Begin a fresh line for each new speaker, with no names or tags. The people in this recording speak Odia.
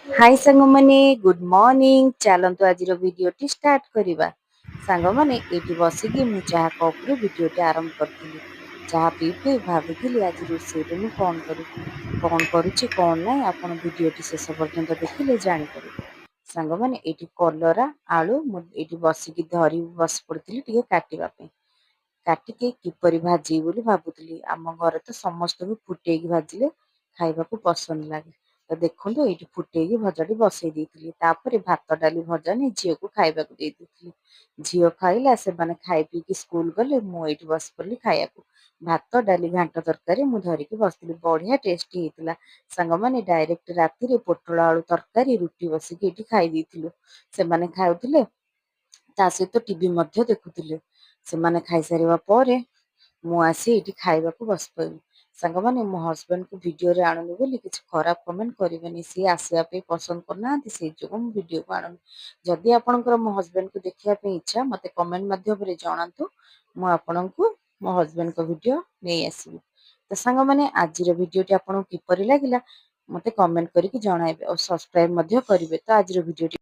ହାଇ ସାଙ୍ଗମାନେ, ଗୁଡ୍ ମର୍ଣ୍ଣିଂ। ଚାଲନ୍ତୁ, ଆଜିର ଭିଡ଼ିଓଟି ଷ୍ଟାର୍ଟ କରିବା। ସାଙ୍ଗମାନେ, ଏଇଠି ବସିକି ମୁଁ ଚାହା କପ୍ରୁ ଭିଡ଼ିଓଟି ଆରମ୍ଭ କରିଥିଲି। ଚାହା ପିଇ ପିଇ ଭାବୁଥିଲି, ଆଜି ରୋଷେଇରେ ମୁଁ କ'ଣ କରିବି, କ'ଣ କରୁଛି, କ'ଣ ନାହିଁ। ଆପଣ ଭିଡ଼ିଓଟି ଶେଷ ପର୍ଯ୍ୟନ୍ତ ଦେଖିଲେ ଜାଣିପାରିବେ। ସାଙ୍ଗମାନେ, ଏଇଠି କଲରା ଆଳୁ ମୁଁ ଏଇଠି ବସିକି ଧରି ବସି ପଡ଼ିଥିଲି ଟିକେ କାଟିବା ପାଇଁ। କାଟିକି କିପରି ଭାଜିବି ବୋଲି ଭାବୁଥିଲି। ଆମ ଘରେ ତ ସମସ୍ତଙ୍କୁ ଫୁଟେଇକି ଭାଜିଲେ ଖାଇବାକୁ ପସନ୍ଦ ଲାଗେ। ତ ଦେଖନ୍ତୁ, ଏଇଠି ଫୁଟେଇକି ଭଜାଟି ବସେଇ ଦେଇଥିଲି। ତାପରେ ଭାତ, ଡାଲି, ଭଜା ନେଇ ଝିଅକୁ ଖାଇବାକୁ ଦେଇ ଦେଇଥିଲି। ଝିଅ ଖାଇଲା, ସେମାନେ ଖାଇ ପିଇକି ସ୍କୁଲ ଗଲେ। ମୁଁ ଏଇଠି ବସି ପଡ଼ିଲି ଖାଇବାକୁ। ଭାତ, ଡାଲି, ଘାଣ୍ଟ ତରକାରୀ ମୁଁ ଧରିକି ବସିଥିଲି। ବଢ଼ିଆ ଟେଷ୍ଟି ହେଇଥିଲା। ସାଙ୍ଗମାନେ, ଡାଇରେକ୍ଟ ରାତିରେ ପୋଟଳ ଆଳୁ ତରକାରୀ, ରୁଟି ବସିକି ଏଇଠି ଖାଇ ଦେଇଥିଲୁ। ସେମାନେ ଖାଉଥିଲେ, ତା ସହିତ ଟିଭି ମଧ୍ୟ ଦେଖୁଥିଲେ। ସେମାନେ ଖାଇସାରିବା ପରେ ମୁଁ ଆସି ଏଇଠି ଖାଇବାକୁ ବସି ପଡ଼ିଲି। ସାଙ୍ଗମାନେ, ମୋ ହଜବେଣ୍ଡକୁ ଭିଡ଼ିଓରେ ଆଣୁନି ବୋଲି କିଛି ଖରାପ କମେଣ୍ଟ କରିବେନି। ସିଏ ଆସିବା ପାଇଁ ପସନ୍ଦ କରୁନାହାନ୍ତି, ସେଇ ଯୋଗୁଁ ମୁଁ ଭିଡ଼ିଓକୁ ଆଣୁନି। ଯଦି ଆପଣଙ୍କର ମୋ ହଜବେଣ୍ଡକୁ ଦେଖିବା ପାଇଁ ଇଚ୍ଛା, ମୋତେ କମେଣ୍ଟ ମାଧ୍ୟମରେ ଜଣାନ୍ତୁ। ମୁଁ ଆପଣଙ୍କୁ ମୋ ହଜବେଣ୍ଡଙ୍କ ଭିଡ଼ିଓ ନେଇ ଆସିବି। ତ ସାଙ୍ଗମାନେ, ଆଜିର ଭିଡ଼ିଓଟି ଆପଣଙ୍କୁ କିପରି ଲାଗିଲା, ମୋତେ କମେଣ୍ଟ କରିକି ଜଣାଇବେ ଆଉ ସବସ୍କ୍ରାଇବ ମଧ୍ୟ କରିବେ। ତ ଆଜିର ଭିଡ଼ିଓଟି